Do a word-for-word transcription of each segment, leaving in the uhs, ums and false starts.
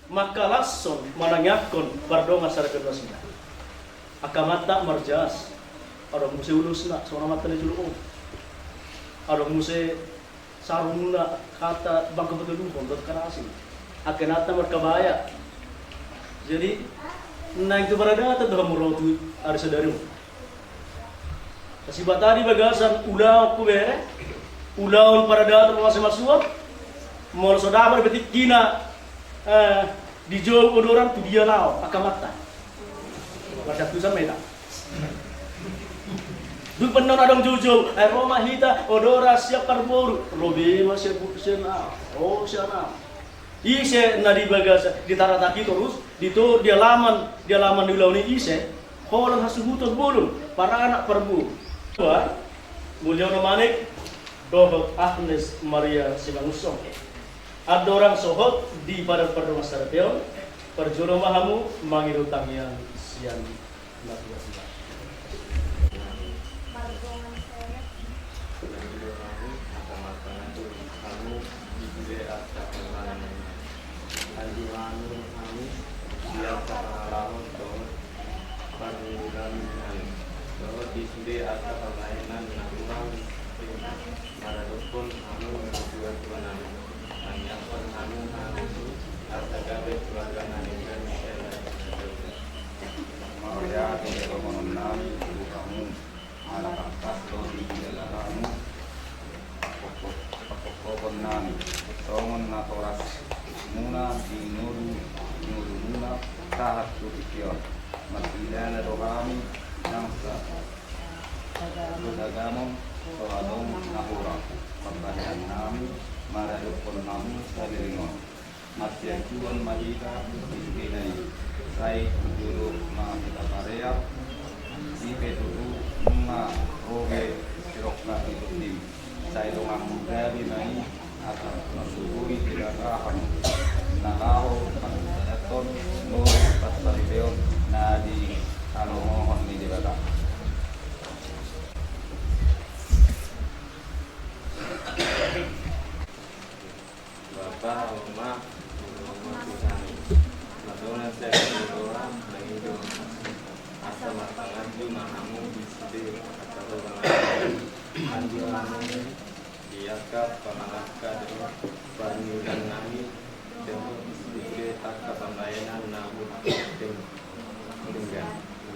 Mangkalashon manangiangkon pardongansaripeon nasida. Angka amanta marjas, adong muse ulusna songon amanta na jolo on. Adong muse sarungna, hata bangga patoluhon dohot karasing. Angka inanta markabaya. Jadi naeng tu paradaton do hamu ro tu ari sadari on. Sipata di bagasan ulaon hubere, ulaon paradaton, mamasu-masuon. Molo so dapot be tingkina dijou odoran, tu dia laho angka amanta? Mardakusan ma hita. Dung pe annon adong jou-jou, ai ro ma hita odoran sian parboru, ro be ma sian bu-, sian a-, ro sian a-. Ise na di bagasan, di taratak i torus, di to-, di alaman, di alaman ni ulaon i ise? Holan hasuhuton bolon, paranak parboru. Tuan, Mulyono Manik dohot Agnes Maria Simangunsong. Andorang so hot di padan pardongansaripeon, parjolo ma hamu mangido tangiang sian natua-tua. Parjolo hamu di sude angka pangalaho dohot parniuran nami, dohot di sude angka pambahenan na hurang, maradophon hamu natua-tua nami, tangiangkon hamu, hamu asa gabe keluarga na denggan. Mauliate ma di dongan nami tu hamu. Ala tangkas do di jalaranmu pangkophopon nami, songon natorasmuna di ngolu-ngolumuna sahat tu tingki on. Marsidalan do hami nang sa-, sagagamon so adong na hurang pambahenan nami maradophon hamu saleleng on. Marsianjuan ma hita di sude nai, sai tu jolo ma hita parear, i pe tutu nunga ro be sirongkap ni tondim, sai donganmu gabe ma i, asa marsogot di Debata hamu na laho mandapothon ngolu parsaripeon na dihalongohon ni Debata. Bapa, Ama, Ama Tuhan, mardongan sian roha mangido, asa marpanganju ma hamu di sude angka dongan nami, anju hamu di angka pangalangka dohot parniuran nami, dohot di sude angka pambahenan na hurang denggan.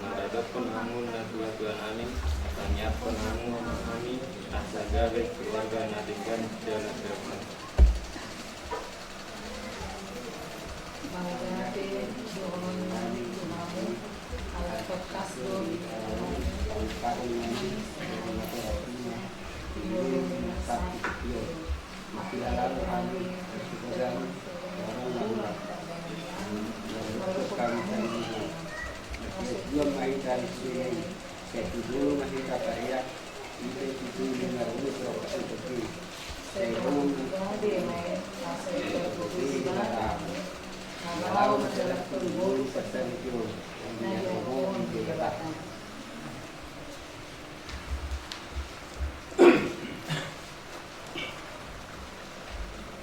Maradophon hamu natua-tua nami, tangiangkon hamu, hamu nami, asa gabe keluarga na denggan jala sehat. Mauliate do hamu tu hamu, ala tangkas do di hamu. Mauliate ma di hamu. Tujuan ma hita di sini, sai tu jolo ma hita parear, i pe tu jolo ma ro be sirongkap ni tondim, sai ro ma i, sai ro ma i, laho mandapothon ngolu parsaripeon na dihalongohon ni Debata.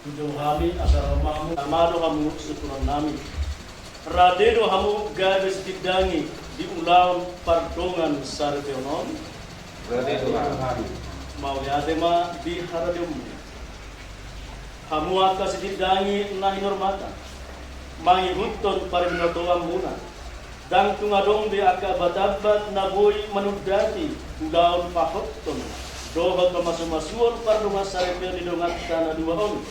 Tujou hami asa ro ma hamu, tama do hamu syukuran nami. Rade do hamu gabe sitindangi di ulaon pardongansaripeon on. Rade do hami. Mauliate ma di haradeonmu. Hamu angka sitindangi na hinarmatan, mangihuthon parminotoanmuna, ndang tung adong be angka abat-abat na boi manundati ulaon pahothon dohot pamasumasuon pardongansaripeon ni donganta na dua on,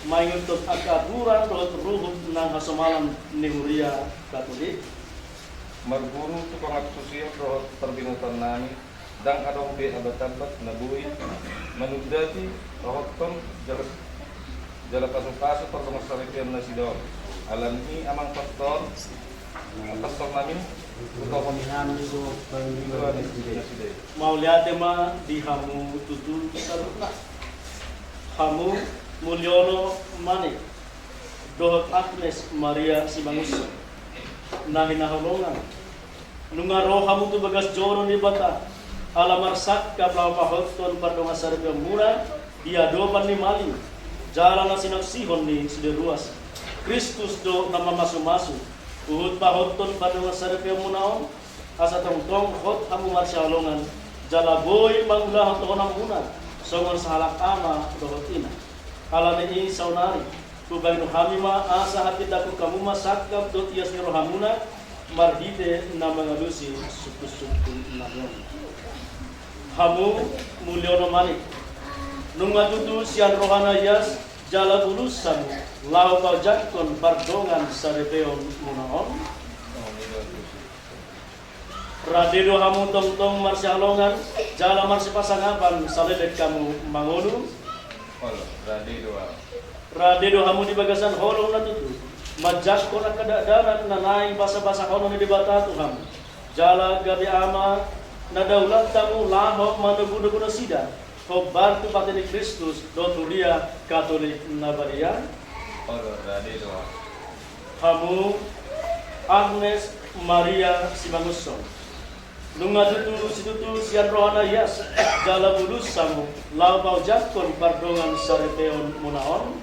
mangihuthon angka aturan dohot ruhut nang hasomalan ni huria Katolik. Marguru tu pangantusion dohot parbinotoan nami, ndang adong be abat-abat na boi manundati pahothon jala, jala pasupasu pardongansaripeon nasida on. Alani i amang pastor, pastor nami, hutohon hami do pangidoan nasida i. Mauliate ma di hamu tutu saluhutna. Hamu Mulyono Manik dohot Agnes Maria Simangunsong na hinaholongan. Nunga ro hamu tu bagas joro ni Debata, ala marsangkap laho pahothon pardongansaripeonmuna di adopan ni malim, jala na sinaksihon ni sude ruas. Kristus do na mamasumasu, huhut pahothon pardongansaripeonmuna on, asa tongtong hot hamu marsihaholongan, jala boi mangulahon dohononmuna, songon sahalak ama dohot ina. Ala ni i saonari, hubahenon hami ma asa hapindanghon hamu ma sangkap dohot ias ni rohamuna, marhite na mangalusi sungkunsungkun nami on. Hamu muliono manik, nunga tutu sian roha na ias jala bulus hamu, laho paojakhon pardongansaripeonmuna on. Rade do hamu tongtong marsihaholongan, jala marsipasangapan saleleng hamu mangolu. Olo, rade do ahu. Rade do hamu di bagasan holong na tutu, manjangkon angka dakdanak na naeng basabasahonon ni Debata tu hamu. Jala gabe ama na daulat hamu laho manogunogu nasida, hombar tu pate ni Kristus dohot huria Katolik na badia. Olo, rade do ahu. Hamu Agnes Maria Simangunsong, nunga tutu situtu sian roha na ias jala bulus hamu, laho paojakhon pardongansaripeonmuna on.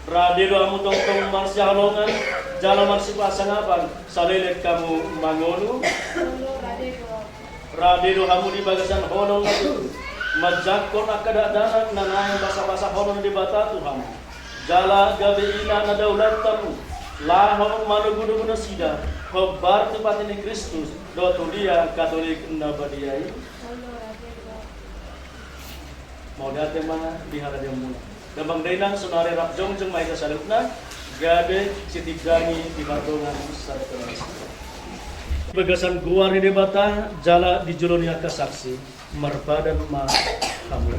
Rade do hamu tongtong marsihaholongan, jala marsipasangapan saleleng hamu mangolu. Rade do hamu di bagasan holong na tutu, manjangkon angka dakdanak na naeng basabasahonon ni Debata tu hamu. Jala gabe ina na daulat hamu, laho manogunogu nasida, hombar tu pate ni Kristus dohot huria Katolik na badia i. Mauliate ma di haradeonmuna. Damang dainang, saonari rap jongjong ma hita saluhutna, gabe sitindangi di pardongansaripeon. Bagasan goar ni Debata jala di jolo ni angka saksi, marpadan ma hamu.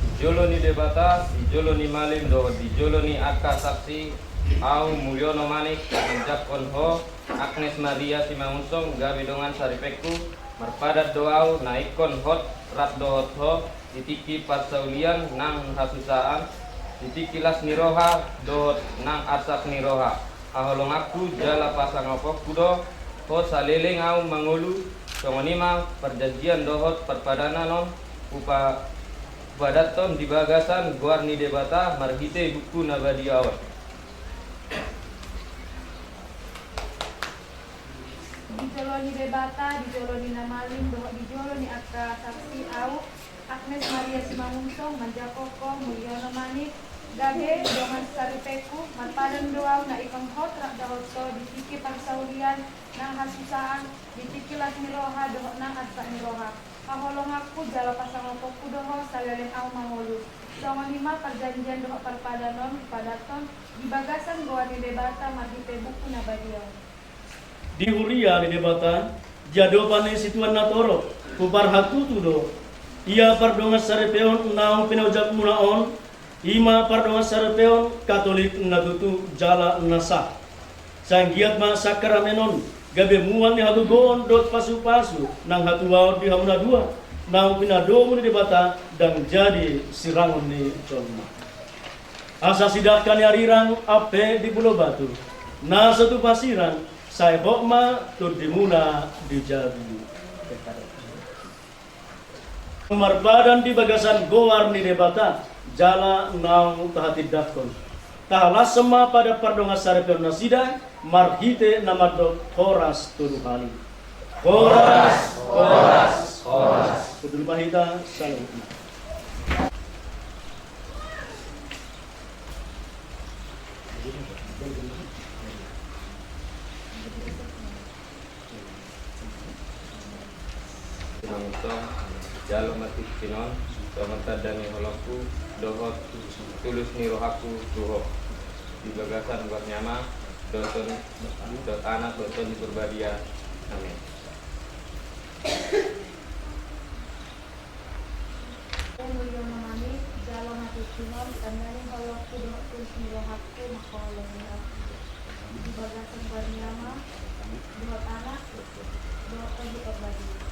Di jolo ni Debata, di jolo ni malim dohot di jolo ni angka saksi, ahu Mulyono Manik manjangkon ho, Agnes Maria Simangunsong, gabe dongansaripengku. Marpadan do ahu na ingkon hot rap dohot ho di tingki parsaulian nang hasusaan, di tingki las ni roha dohot nang arsak ni roha. Haholonganku jala pasangaponku do ho saleleng ahu mangolu. Songon i ma parjanjian dohot parpadanan on hupa-, hupadathon di bagasan goar ni Debata marhite buku na badia on. Di jolo ni Debata, di jolo ni na malim dohot di jolo ni angka saksi, ahu Agnes Maria Simangunsong manjangkon ho Mulyono Manik gabe dongansaripengku. Marpadan do ahu na ingkon hot rap dohot ho di tingki parsaulian nang hasusaan, di tingki las ni roha dohot nang arsak ni roha. Haholonganku jala pasangaponku do ho saleleng ahu mangolu. Songon i ma parjanjian dohot parpadanan on hupadathon di bagasan goar ni Debata marhite buku na badia on. Di huria ni Debata, di adopan ni situan na torop, huparhatutu do ia pardongansaripeon naung pinaojakmuna on, i ma pardongansaripeon Katolik na tutu jala na sah. Sai anggiat ma sakramen on gabe mual ni hagogoon dohot pasupasu nang hatuaon di hamu na dua, naung pinadomu ni Debata ndang jadi sirangon ni jolma. Asa sidangka ni arirang ampe di Pulo Batu, na so tupa sirang, sai hot ma tondimuna di jabu. Marpadan di bagasan goar ni Debata, jala naung tahatindangkon. Tahalashon ma padan pardongansaripeon nasida, marhite na mandok horas tolu hali. Horas, horas, horas. Hundul ma hita saluhutna. Simangunsong, jalo ma tingki on songon tanda ni holongku dohot tulus ni rohangku tu ho. Di bagasan goar ni Ama, dohot Son, dohot Anak, dohot Tondi Porbadia. Amin. Mulyono Manik, jalo ma tingki on tanda ni holongku dohot tulus ni rohangku manghaholongi ho. Di bagasan goar ni Ama, dohot Anak, dohot Tondi Porbadia.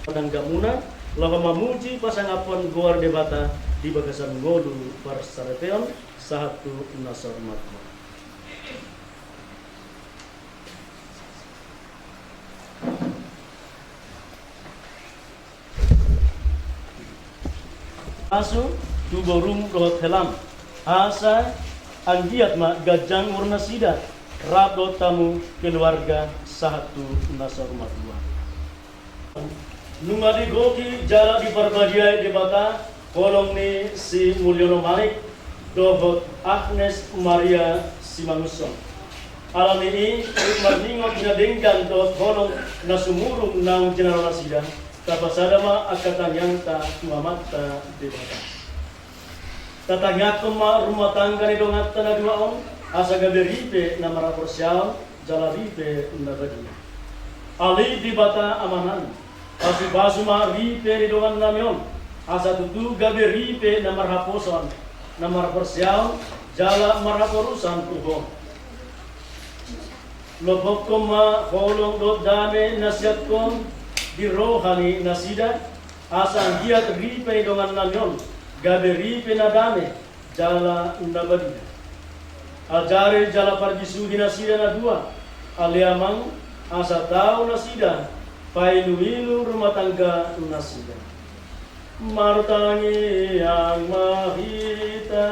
Pananggamuna, Laho mamuji pasangaphon goar Debata di bagasan ngolu parsaripeon sahat tu na saur matua. Pasu tu borum dohot helam, asa anggiat ma ganjang umur nasida rap dohot hamu keluarga sahat tu na saur matua. Nunga digohi jala diparbadiai Debata holong ni si Mulyono Manik dohot Agnes Maria Simangunsong. Alani i, marningot na denggan dohot holong na sumurung naung jinalo nasida, tapasada ma angka tangiangta tu Amanta Debata. Tatangiangkon ma rumah tangga ni donganta na dua on, asa gabe ripe na marhaporseaon jala ripe na badia. Ale Debata Amanami, pasupasu ma ripe ni dongannami on, asa tutu gabe ripe na marhaposan, na marhaporseaon jala marhaporusan tu Ho. Lopokkon ma holong dohot dame na sian Ho di roha ni nasida, asa anggiat ripe ni dongannami on gabe ripe na dame jala na badia. Ajari jala parbisuhi nasida na dua, ale Amang, asa tau nasida pailuilu rumah tangga nasida. Martangiang ma hita.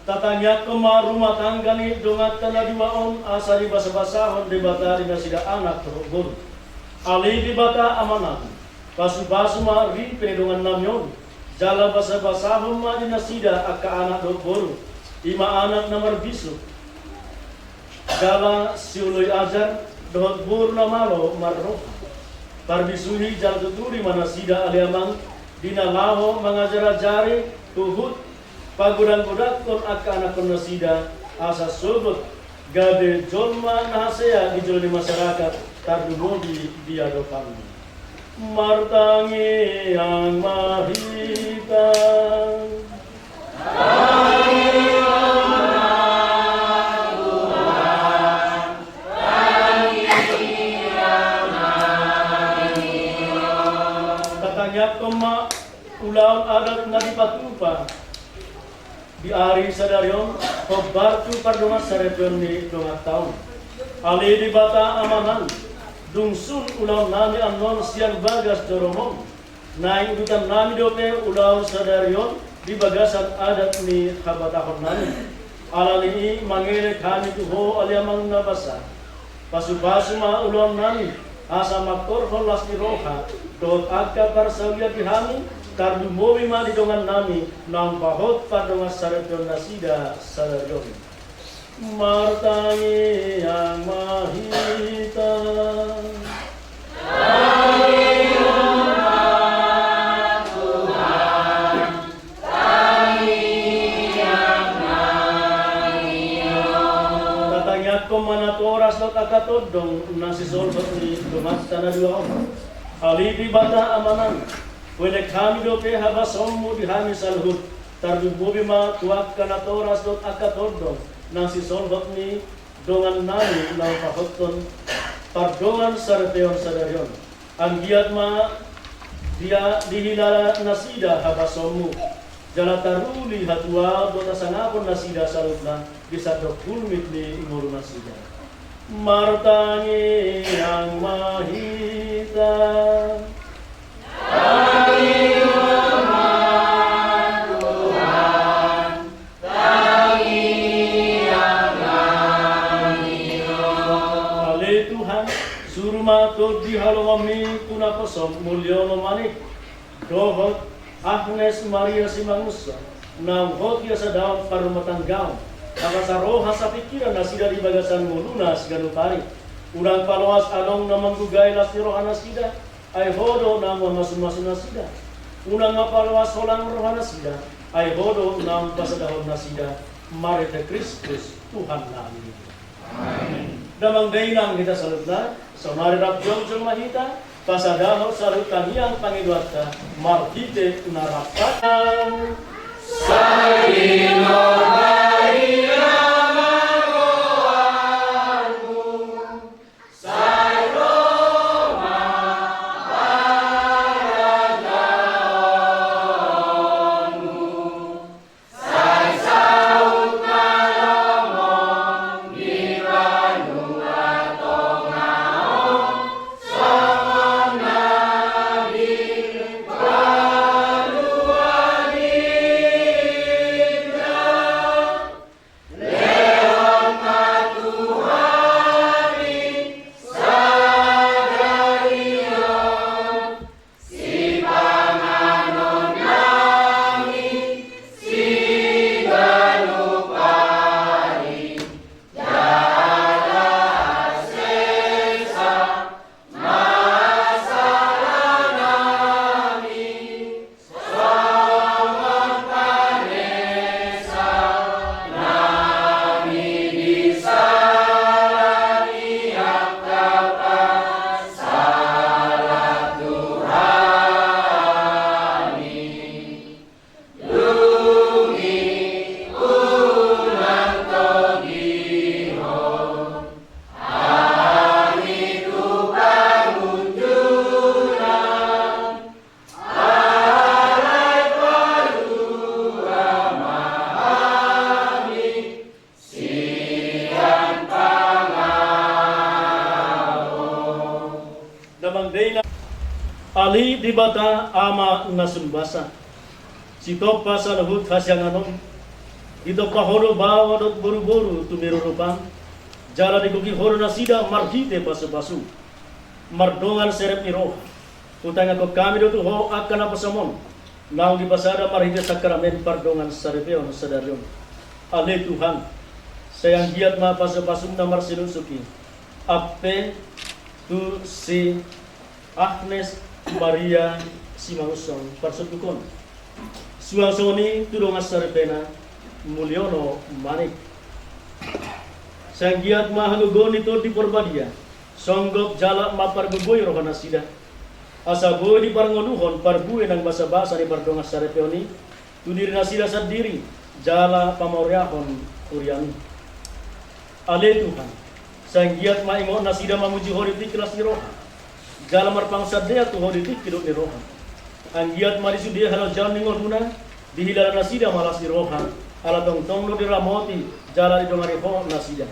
Tatangiangkon ma rumah tangga ni donganta na dua on, asa dibasabasahon Debata di nasida anak dohot boru. Ale Debata Amanami, pasupasu ma ripe ni dongannami on, jala basabasahon ma di nasida angka anak dohot boru, i ma anak na marbisuk jala sioloi ajar dohot boru na malo marroha. Parbisuhi jala tuturi ma nasida ale Amang, di na laho mangajarajari, huhut pagodanggodangkon angka anakkon nasida, asa sogot gabe jolma na hasea di jolo ni masyarakat, tarlumobi di adopanMu. Martangiang ma hita. Tatangiangkon ma ulaon adat na dipatupa di ari sadari on, hombar tu pardongansaripeon ni donganta on. Ale Debata Amanami, dung sun ulaonnami annon sian bagas joroMon, naeng udutannami dope ulaon sadari on di bagasan adat ni habatahonnami. Alani i mangelek hami tu Ho ale Amang na basa. Pasupasu ma ulaonnami, asa mangkorhon las ni roha dohot angka parsaulian di hami, tarlumobi ma di dongannami naung pahot pardongansaripeon nasida sadari on. Martangiang ma hita. Tatangiangkon ma natoras dohot angka tondong na sisolhot ni donganta na dua on. Ale Debata Amanami, huelek hami dope habasonMu di hami saluhut, tarlumobi ma tu angka natoras dohot angka tondong na sisolhot ni dongannami na pahothon pardongansaripeon sadari on. Anggiat ma dia dihilala nasida habasonMu, jala taruli hatuaon dohot hasangapon nasida saluhutna di sandok hulmit ni ngolu nasida. Martangiang ma hita. Ale Tuhan, suru ma tondi halonganMi tu naposoM Mulyono Manik dohot Agnes Maria Simangunsong, naung hot hasadaon parrumatanggaon, asa saroha sapingkiran nasida di bagasan ngoluna siganup ari. Unang paloas adong na manggugai las ni roha nasida, ai Ho do naung mamasumasu nasida. Unang ma paloas holang roha nasida, ai Ho do naung pasadahon nasida, marhite Kristus Tuhannami. Amen. Damang dainang hita saluhutna, saonari rap jongjong ma hita pasadahon saluhut tangiang pangidoanta marhite na rap. Damang dainang. Ale Debata Ama na sun basa, sitompa saluhut hasiangan on, ditompa Ho do baoa dohot boruboru tu mirurupan, jala digohi Ho do nasida marhite pasupasum. Mardongan serep ni roha, hutangiangkon hami do tu Ho angka naposam on, naung dipasada marhite sakramen pardongansaripeon sadari on. Ale Tuhan, sai anggiat ma pasupasum na marsinuksuk i ampe tu si Agnes Maria Simangunsong parsonduk on, suang songon i tu dongansa ripena Mulyono Manik. Sai anggiat ma hagogoon ni Tondi Porbadia songgop jala mampargogoi roha nasida, asa boi diparngoluhon parbue nang basabasa ni pardongansaripeon i tu diri nasida sandiri jala pamauliatehon huriaM i. Ale Tuhan, sai anggiat ma ingot nasida mamuji Ho di tingki las ni roha jala marpangunsandean tu Ho di tingki dok ni roha. Anggiat ma di sude halojaon ni ngoluna dihilala nasida ma las ni roha, ala tongtong do diramoti jala didongani Ho nasida.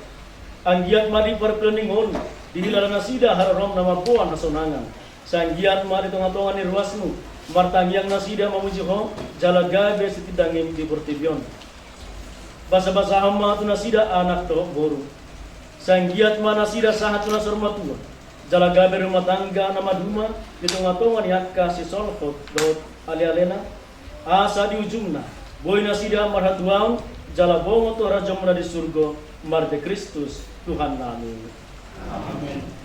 Anggiat ma di parpilon ni ngolu dihilala nasida haroroM na mamboan hasonangan. Sai anggiat ma di tongatonga ni ruasMu martangiang nasida mamuji Ho jala gabe sitindangM di portibi on. Basabasahon ma tu nasida anak dohot boru. Sai anggiat ma nasida sahat tu na saur matua jala gabe rumah tangga na maduma di tongatonga ni angka sisolhot dohot alealena, asa di ujungna boi nasida marhatuaon jala bongot tu harajaonMu na di surgo, marhite Kristus Tuhannami. Amen.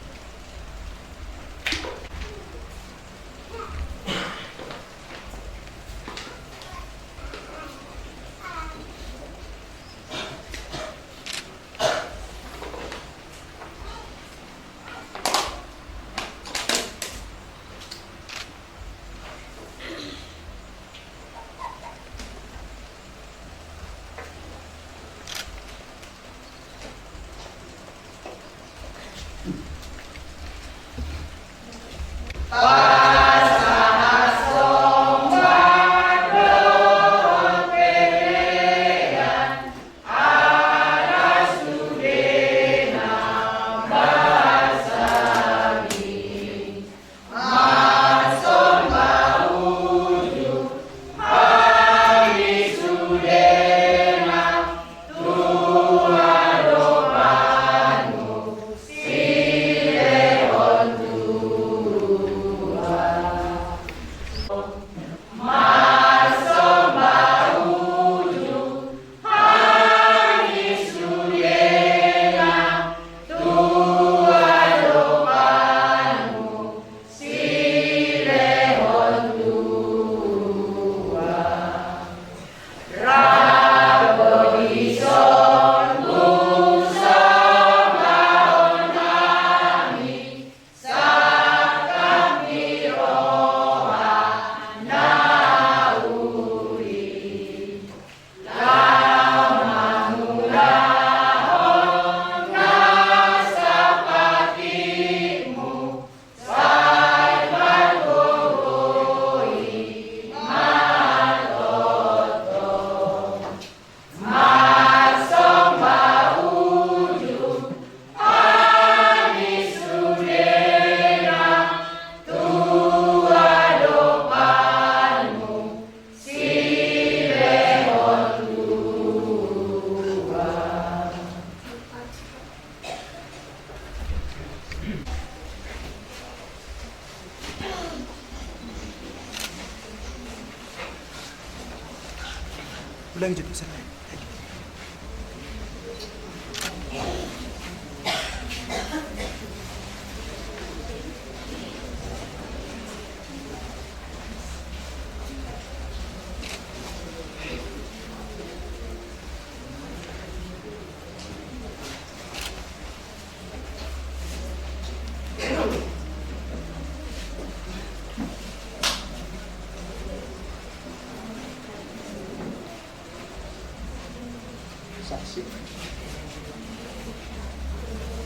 Saksi.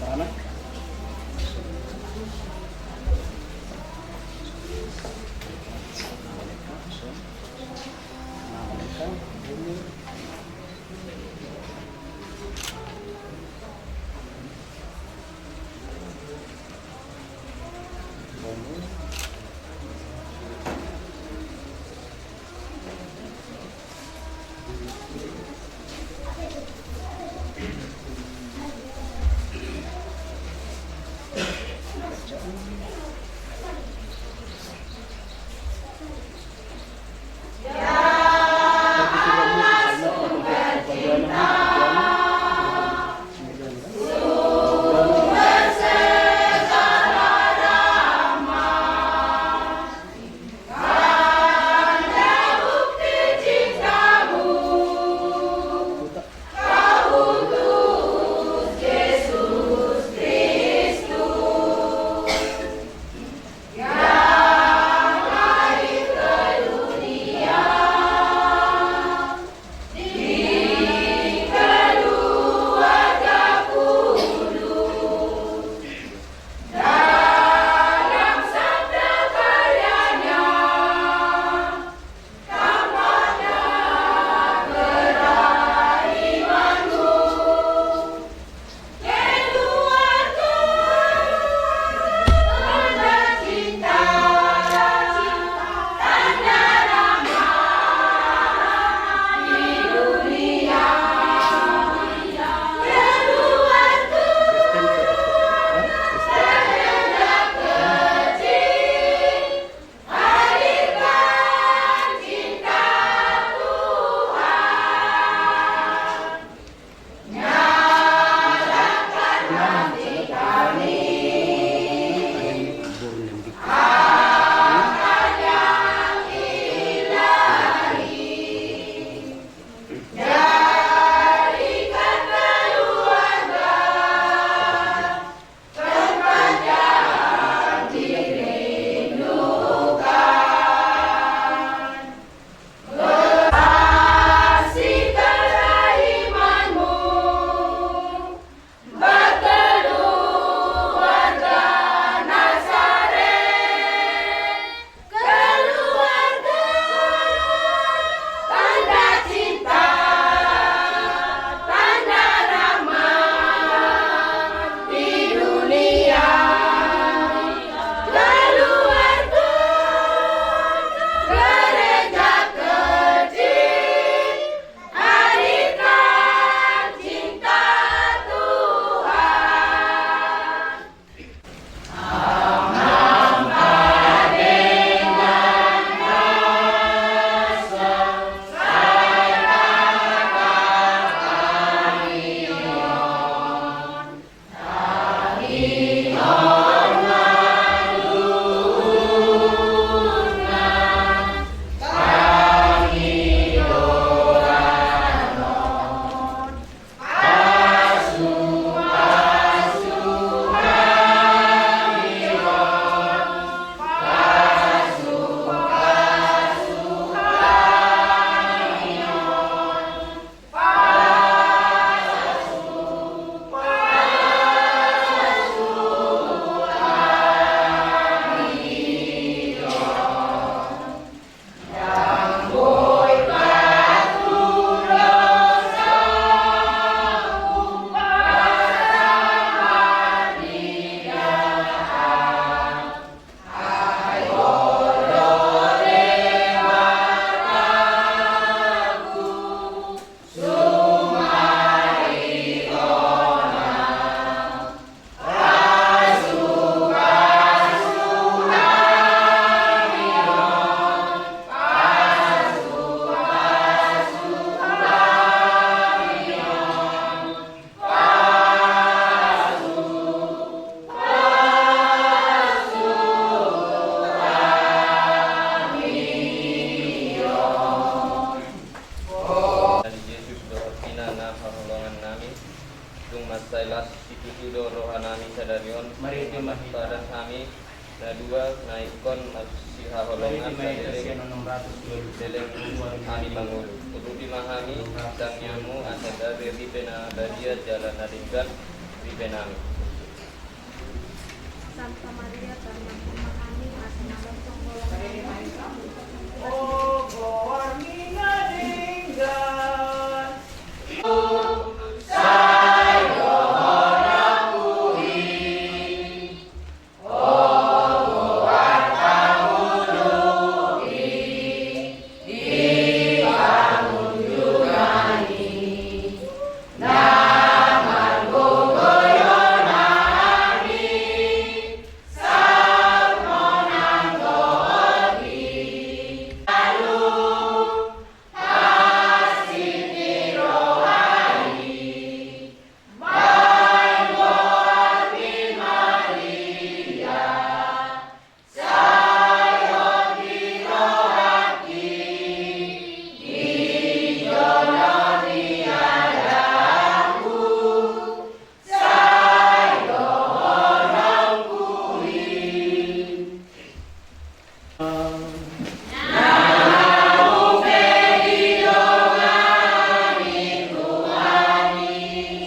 Mana? Haholongan nami, tung mansai las situtu do roha nami sadari on. Marhite ma hita. Padan hami na dua na ingkon masihaholongan. Marhite ma hita. Saleleng hami mangolu, urupi ma hami tangiangmu asa gabe ripe na badia jala na denggan ripe nami. Santa Maria, tarmahan ma hami asa malosong holong. O goarmi na denggan.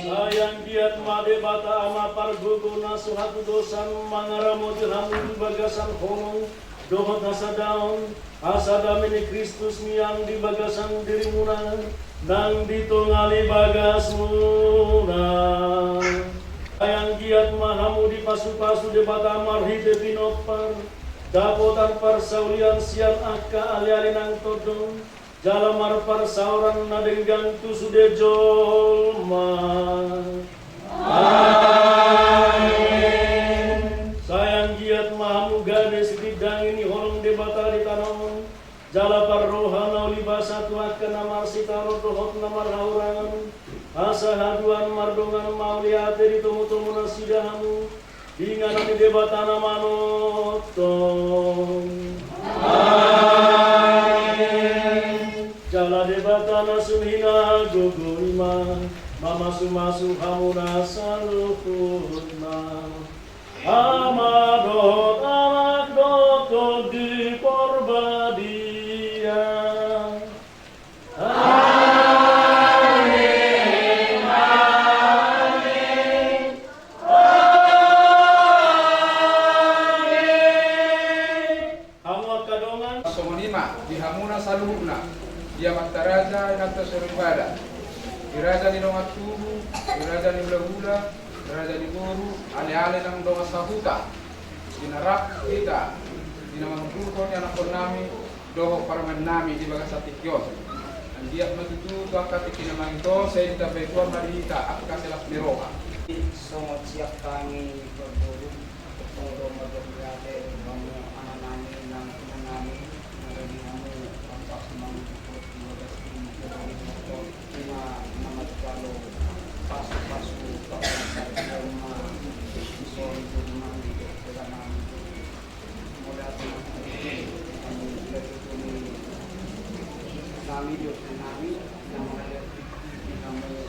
Sai anggiat ma Debata Ama pargogo na so hatudosan mangaramoti hamu di bagasan holong dohot hasadaon, asa dame ni Kristus mian di bagasan dirimuna nang di tonga ni bagasmuna. Sai anggiat ma hamu dipasupasu Debata marhite pinompar, dapotan parsaulian sian angka aleale nang tondong, jala marparsaoran na denggan tu sude jolma. Amen. Sai anggiat ma hamu gabe sitindangi ni holong Debata di tano on, jala parroha na ulibasa tu angka na marsitaonon dohot na marhahurangan, asa haduan mardongan mauliate di tomutomu nasida hamu, di ngana ni Debata na manongtong. Amen. Jala Debata na sun hinagogo i ma mamasumasu hamuna saluhutna. Ama dohot Anak dohot Tondi Parbadia. Amen. Amen. Amen. Hamu angka dongan. Songon i ma di hamuna saluhutna, di amanta raja, inanta soripada, di raja ni dongan tubu, di raja ni hulahula, di raja ni boru, aleale nang dongan sahuta, di na rap hita, di na mangumpulhon ianakhon nami dohot parumaen nami di bagasan tingki on. Anggiat ma tutu tu angka tingki na marhite on, sai ditambai Tuhan ma di hita angka las ni roha. Songon siap tangi parboru, songon do mandok mauliate hamu anak nami nang ina nami, na gabe hamu ampas mangumpul di bagas tingki on. Ima na manjalo pasupasu, pasupasu ma songon i tu nami, tu nami. Mauliate ma tu hamu, mauliate tu nami, tu nami, na mauliate tu hamu.